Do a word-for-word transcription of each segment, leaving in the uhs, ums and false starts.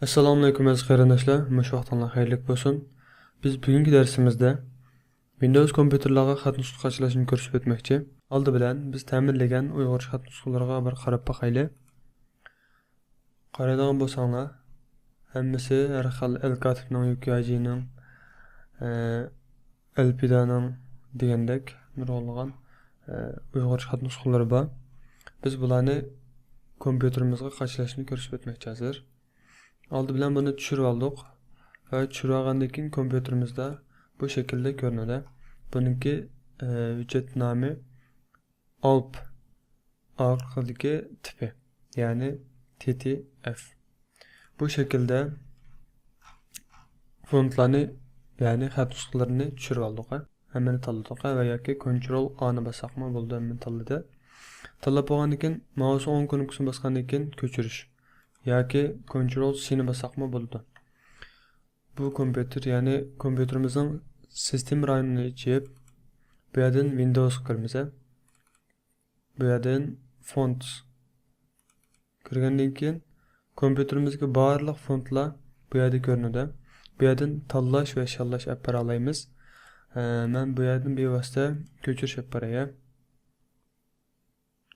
ئەسسالامۇئەلەيكۇم ئەزىز قېرىنداشلار، مۇشۇ ۋاقتىڭلار خەيرلىك بولسۇن. بىز بۈگۈنكى دەرسىمىزدە ۋىندوۋس كومپيۇتېرلارغا خەت نۇسخا قاچىلاشنى كۆرسىتىپ ئۆتمەكچى. ئالدى بىلەن بىز تەمىنلىگەن ئۇيغۇرچە خەت نۇسخىلىرىغا بىر قاراپ باقايلى. قارايدىغان بولساڭلار، ھەممىسى ھەر خىل ئەلكاتىپنىڭ، يۇكياجىنىڭ، ئە، ئەلپىدانىڭ دېگەندەك نۇرغۇنلىغان، ئە، ئۇيغۇرچە خەت نۇسخىلىرى بار. بىز بۇلارنى كومپيۇتېرىمىزغا قاچىلاشنى كۆرسىتىپ ئۆتمەكچى ھازىر. ئالدى بىلەن بۇنى چۈشۈرۈۋالدۇق ۋە چۈشۈرۈۋالغاندىن كېيىن كومپيۇتېرىمىزدا بۇ شەكىلدە كۆرۈنىدۇ. بۇنىڭكى، ئە، ھۆججەت نامى ئالپ ئارقىدىكى تىپى، يەنى تى تى ئېف. بۇ شەكىلدە فونتلارنى، يەنى خەت نۇسخىلىرىنى چۈشۈرۈۋالدۇق. ھەممىنى تاللىدۇق ۋە ياكى كونترول ئانى باسساقمۇ بولىدۇ، ھەممىنى تاللىدى. تاللاپ بولغاندىن كېيىن مائۇسنىڭ ئوڭ كۇنۇپكىسىنى باسقاندىن كېيىن كۆچۈرۈش ياكى كونترول سىنى باسساقمۇ بولىدۇ. بۇ كومپيۇتېر، يەنى كومپيۇتېرىمىزنىڭ سىستېما رايونىنى ئېچىپ، بۇ يەردىن ۋىندوۋسقا كىرىمىز. بۇ يەردىن فونت كىرگەندىن كېيىن، كومپيۇتېرىمىزدىكى بارلىق فونتلار بۇ يەردە كۆرۈنىدۇ. بۇ يەردىن تاللاش ۋە شاللاش ئەپ بېرەلەيمىز. ئە، مەن بۇ يەردىن بىۋاسىتە كۆچۈرۈش ئەپ بېرەي.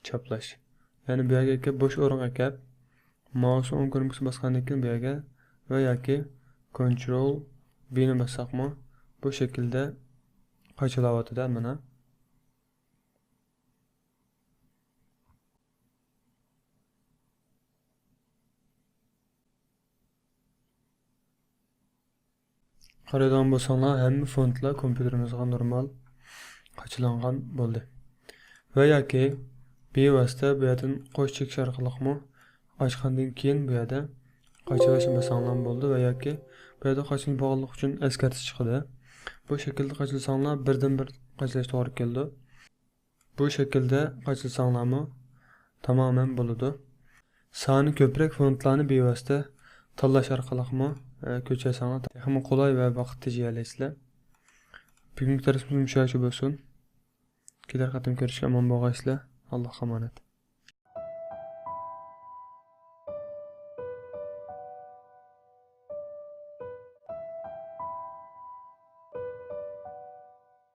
چاپلاش. يەنى بۇ يەرگە كېلىپ، بوش ئورۇنغا كەپ، مائۇسنىڭ ئوڭ كۇنۇپكىسىنى باسقاندىن كېيىن بۇ يەرگە ۋە ياكى كونترول ۋىنى باسساقمۇ، بۇ شەكىلدە قاچىلاۋاتىدۇ مانا. قارايدىغان بولساڭلار، ھەممە فونتلار كومپيۇتېرىمىزغا نورمال قاچىلانغان بولدى. ۋە ياكى بىۋاسىتە بۇ يەردىن قوش چېكىش ئارقىلىقمۇ ئاچقاندىن كېيىن بۇ يەردە قاچىلاشنى باسساڭلارمۇ بولىدۇ ۋە ياكى بۇ يەردە قاچىلىنىپ بولغانلىقى ئۈچۈن ئەسكەرتىش چىقىدۇ. بۇ شەكىلدە قاچىلىساڭلار بىردىن بىر قاچىلاش توغرا كېلىدۇ. بۇ شەكىلدە قاچىلىساڭلارمۇ تامامەن بولىدۇ. سانى كۆپرەك فونتلارنى بىۋاسىتە تاللاش ئارقىلىقمۇ، ئە، كۆچۈرسەڭلار تېخىمۇ قولاي ۋە ۋاقىت تېجىيەلەيسىلەر. بۈگۈنكى دەرسىمىز مۇشۇ يەرگىچە بولسۇن. كېلەر قېتىم كۆرۈشكە ئامان بولغايسىلەر. ئاللاھقا ئامانەت.